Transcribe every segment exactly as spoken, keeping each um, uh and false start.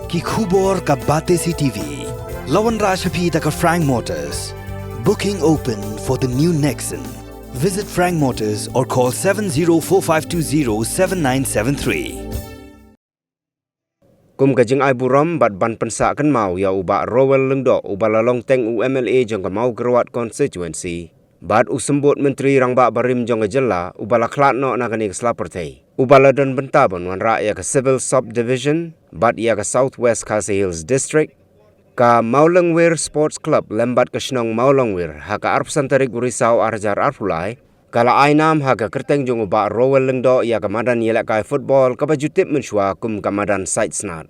Ki khubor ka Batesi T V. La wanrah sha phi da ka Frank Motors. Booking open for the new Nexon. Visit Frank Motors or call seven zero four five two zero seven nine seven three. Kum ka jingai burom bad ban pynsah kynmaw ïa u Bah Rowell Lyngdoh, uba la long teng u M L A jong ka Mawkyrwat constituency bad u symbud Myntri Rangbah barim jong ka jylla, uba la khlad noh na kane ka sla pyrthei, uba la don bynta ban wanrah ïa ka Civil Sub Division bad ïa ka South West Khasi Hills District. Ka Mawlongwir Sports Club lem bad ka shnong Mawlongwir, ha ka arphew san tarik u Risaw ar hajar arphew lai, ka la ai nam ha ka kyrteng jong u Bah Rowell Lyngdoh ïa ka madan ïalehkai football kaba ju tip mynshuwa kum ka madan Saitsnat.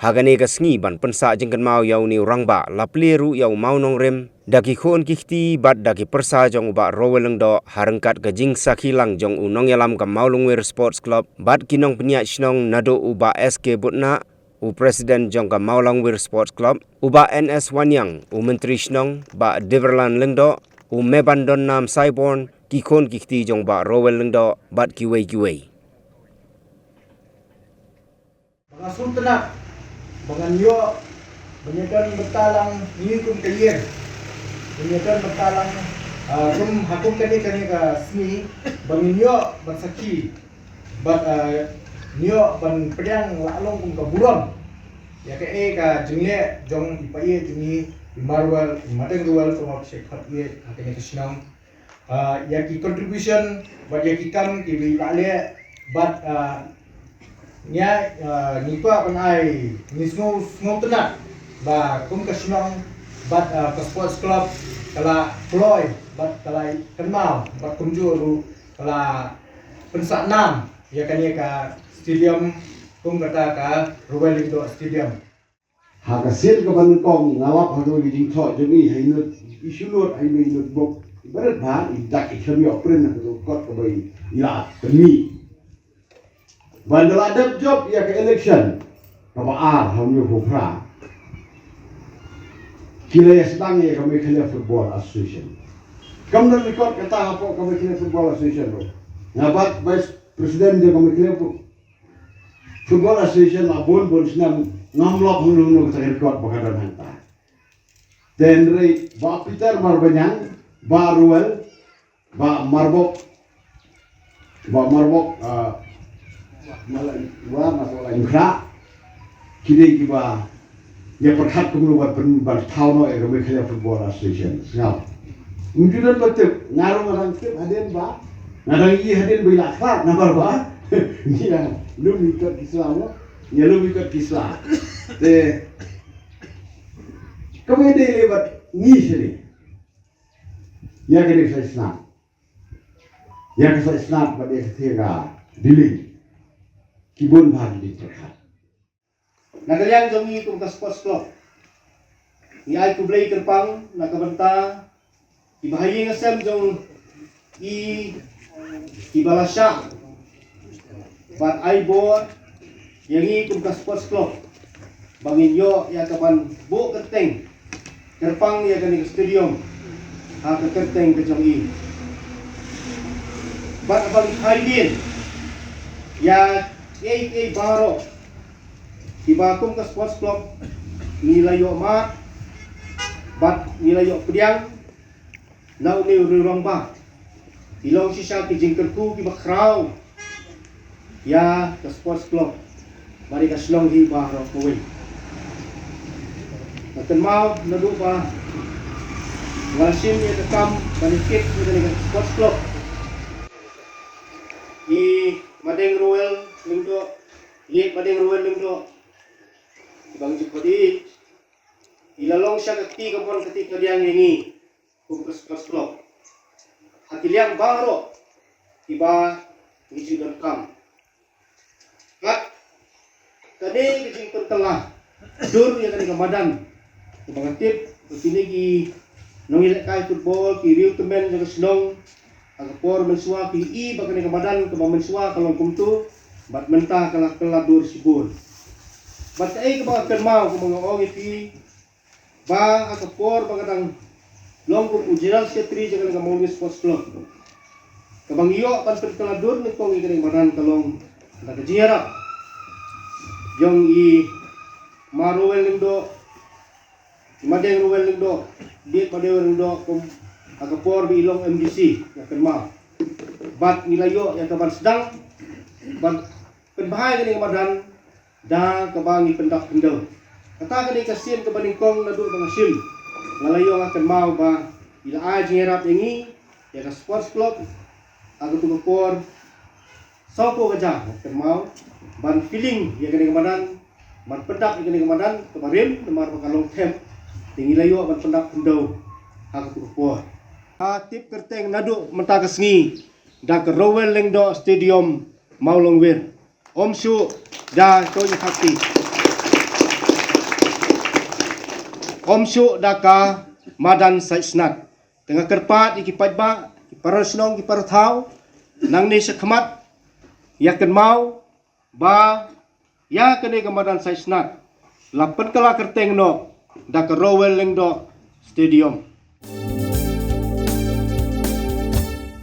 Ha kane ka sngi ban pynsah jingkynmaw ïa une u rangbah, la plie ruh ïa u mawnongrim da ki khun ki kti bad da ki pyrsa jong u Bah Rowell Lyngdoh, ha ryngkat ka jingsakhi lang jong u nongïalam ka Mawlongwir Sports Club bad ki nongpynïaid shnong, naduh u Bah S K Budnah, u president jong ka Mawlongwir Sports Club, u Bah N S Wanniang, u myntri shnong, Bah Diverland Lyngdoh, u Mebandonnam Saiborn, ki khun ki kti jong u Bah Rowell Lyngdoh bad kiwei kiwei. Ba nga sngewtynnat ba ngan ïoh ban ïadon bynta lang ngi kum ka ïing, ban ïadon bynta lang, ah, kum ha kum kane kane ka sngi ba ngin ïoh ban sakhi bad, ah, ngin ïoh ban pdiang la long kum ka burom ïa kaei ka jingleh jong i paidbah jong ngi, i Marwel, i Madeng Rowell, kumba phi shait khot ïa ha kane ka shnong. Ah, ïa ki contribution bad ïa ki kam kiba i la leh bad, ah, ngi, ah, ngi kwah ban ai, ngi sngew, sngewtynnat ba kum ka shnong bad, ah, ka sports club ka la kloi bad ka la kynmaw bad kumjuh ruh ka la pynsah nam ïa kane ka stadium kum kata ka Rowell Lyngdoh Stadium. Ha ka sien kaba nyngkong nga lap ha kawei ka jingthoh jong i ha i note, i shu note ha i note, i notebook. I barit bha i dak i khlem ïoh print ha ka kot kaba i la pynmih. Ban da la dep jop ïa ka election kaba ar ha u hynñiew phew phra, ki la ïa sdang ïa ka Meghalaya Football Association. Kam da record kata hapoh ka Meghalaya Football Association ruh. Nga bat Vice President jong ka Meghalaya Football Football Association la bun bun snem ngam lap hangno hangno kata ka record ba ka don hangta. Te hynrei Bah Peter Marbaniang, Bah Rowell, Bah Marbok, Bah Marbok, ah, Mala-, Wa, Mala-, Mala-, Mkra, ki dei kiba ïa pyrkhat kumno ban pyn-, ban thaw noh ïa ka Meghalaya Football Association. Sngap. Ym ju don ba tip, nga ruh nga dang tip hadien ba, nga dang ïohi hadien ba i la khlad namar ba ngi ïa lum ïa kot ki sla mo, ïa lum ïa kot ki sla. Te kaba ïadei lei bad ngi shane, ïa ka dei ka Saitsnat, ïa ka Saitsnat bad ïa ka Thika Diling, ki bun bha ki dei pyrkhat. Na ka liang jong ngi kum ka sports club, ngi ai khublei kyrpang na ka bynta ki bahaïing hasem jong i, kiba la shah bad ai bor ïa ngi kum ka sports club ba ngin ïoh ïa ka ban buh kyrteng, kyrpang ïa kane ka stadium ha ka kyrteng ka jong i. Bad ba ngi khaïi dien ïa kiei kiei baroh kiba kum ka sports club ngi la ïoh mad bad ngi la ïoh pdiang na une u rangbah. Ki long shisha ki jingkyrkhu kiba khraw ïa ka sports club bad ïa ka shnong hi baroh kawei. Nga kynmaw naduh ba nga la shim ïa ka kam ban ïa kit ïa kane ka sports club, i Madeng Rowell Lyngdoh, i Madeng Rowell Lyngdoh, i ba ngi ju khot ïa i, i la long sha ka kti kamon ka kti kadiang ïa ngi kum ka sports club ha ki liang baroh kiba ngi ju donkam. Bad kane ka jingpynkylla dur ïa kane ka madan, kaba nga tip ba kine ki nongïalehkai football, ki riew tymmen jong ka shnong, ha ka por mynshuwa ki i ba kane ka madan kaba mynshuwa ka long kumto, bad mynta ka la kylla dur shibun. Bad kaei kaba nga kynmaw, kaba nga ong ïa phi, ba ha ka por ba nga dang long kum u General Secretary jong ka Mawlongwir Sports Club, kaba ngi ïoh ban pynkylla dur nyngkong ïa kane ka madan ka long da ka jingïarap jong i Ma Rowel Lyngdoh, i Madeng Rowel Lyngdoh, bit Madeng Rowel Lyngdoh kum ha ka por ba i long M D C, ïa kynmaw. Bad ngi la ïoh ïa ka ban sdang ban pynbha ïa kane ka madan da kaba ngi pyndap pyndew. Kata ka dei ka sien kaba nyngkong naduh ba nga shim. Nga la ïoh nga kynmaw ba i la ai jingïarap ïa ngi, ïa ka sports club, ha katu ka por. Sawphew hajar, nga kynmaw, ban filling ïa kane ka madan, ban pyndap ïa kane ka madan kaba rim, namar ba ka long them. Te ngi la ïoh ban pyndap pyndew ha katu ka por. Ha tip kyrteng naduh mynta ka sngi da ka Rowel Lyngdoh Stadium, Mawlongwir. Ym shuh da ka Ïakhakti. Ym shuh da ka madan Saitsnat. Te nga kyrpad ïa ki paidbah, ki para shnong, ki para thaw, nangne shakhmat, ïa kynmaw ba ïa kane ka madan Saitsnat la pynkylla kyrteng noh da ka Rowel Lyngdoh Stadium.